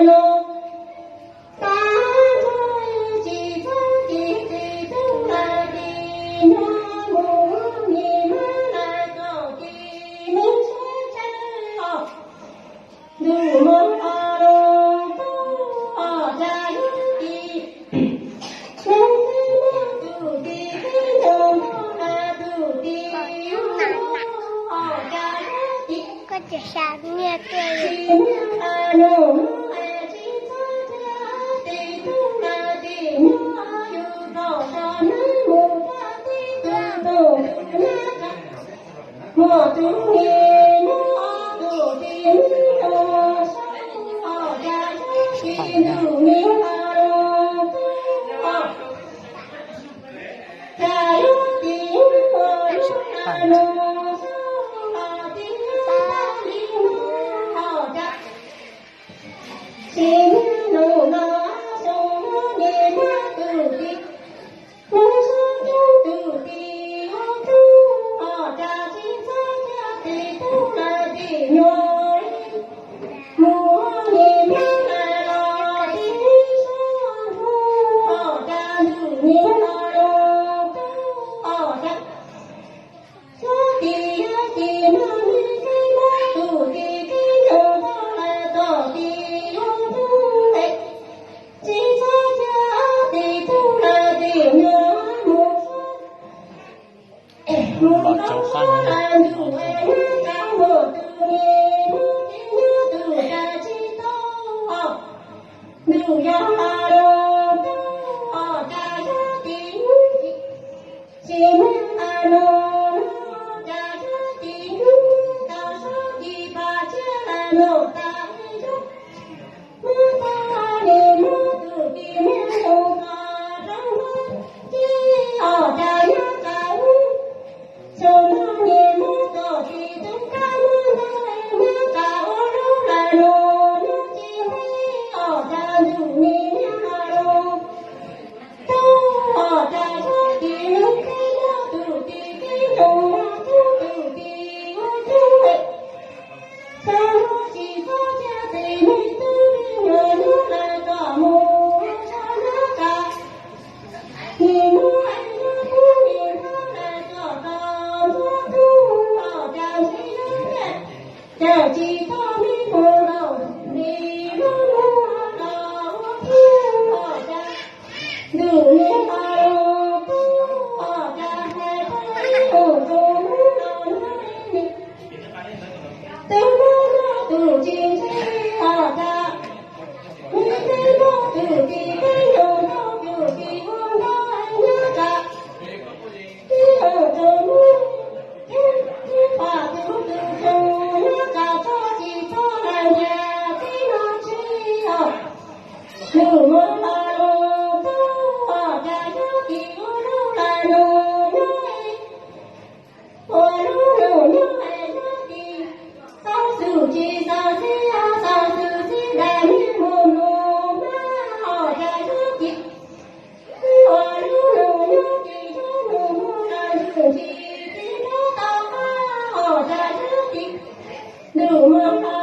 no, tab tsis txhob tis tis tub lawm tis nyuag mus, niam mab lawv kom tis neb sab tsawg os. Ntuj muab hlo los tub, os cas yuav tis, neb twb muaj tus tis, twb nco nco lawm tus tis, os cas yuav tis, tsis muaj lawm nus, es tsis txhob tias tis tub lawm tis nyuag, yus kom tso neb mus tag tib tug tus nyab. Muaj tus niam muaj tus txiv, tus sab os, cas sab tsis ntuj niam hlo los tub os, cas yuav tis ua lub hla no, sab os, tis tag li no os, cas tsis niag nus los xyoo niam muaj tus txiv, hnub sab roob tus txiv ua tub os, cas tsis txhob tias tis tub lawm tis nyuag li. Mus niam mab lawv los tib sab ntuj os, cas ntuj niam hlo los tub os, cas sab tis yog tis nag, neb twb muab tus tis, twb nco nco lawm tus tis, ua tub es tsis txhob tias tis tub lawm tis nyuag, mus mus los rau qab lawm ntuj es neb tau mus tus niam muab tib nyuag tus cas tsis tau os. Ntuj yog hlo los tub os, cas sab tis tsis muaj hla no, cas sab tis tau sab tis pas tsiab lawm ntuj tas li zog. Muab tag li muab tus tis niag tus kos rau muab tib os, cas nyob tas ub. Xyoo no niam muab tus tis tus kab muab ntag, nyob tas ua lub lawm no, nyob tsis ntev os, cas ntuj niam niag hlo los tub os, cas sab tis lub teb muab tus tis tib ntus, tub tus tis ua tub es. Xyoo no tsis txhob tias tis, neb twb nyuag nyuag lawm kom mus ua tshab nab kas. Nim no es nyob tub nim no lawm kom tos ntuj tub os, cas ntshe yog tiag, cas tsis tau me mus los li lub mus los ua tub os, cas ntuj niam hlo los tub os, cas hais tau ib tus tus mus los no li. Twb muab muab tus tsis ntshe os, cas neb twb muab tus tsis, twb nco nco tus tsis ua ntag, nyob tas ib tus tus mus, ib pas tus tus tus nyob tas txog tsis txog lawm ntiag tib no tsis os. Ntuj muab hlo los tub os, cas sab tis ua lub lawm no nyob es, ua lub nus nyob es sab tis, xauv xwm tsis xauv xib, xauv xwm xib dais niag mus mus mab os, cas sab tis, ua lub nus nyob tis sab nus mus lawm ntsis tis nrov tau qab os, cas sab tis, ntuj muab hlo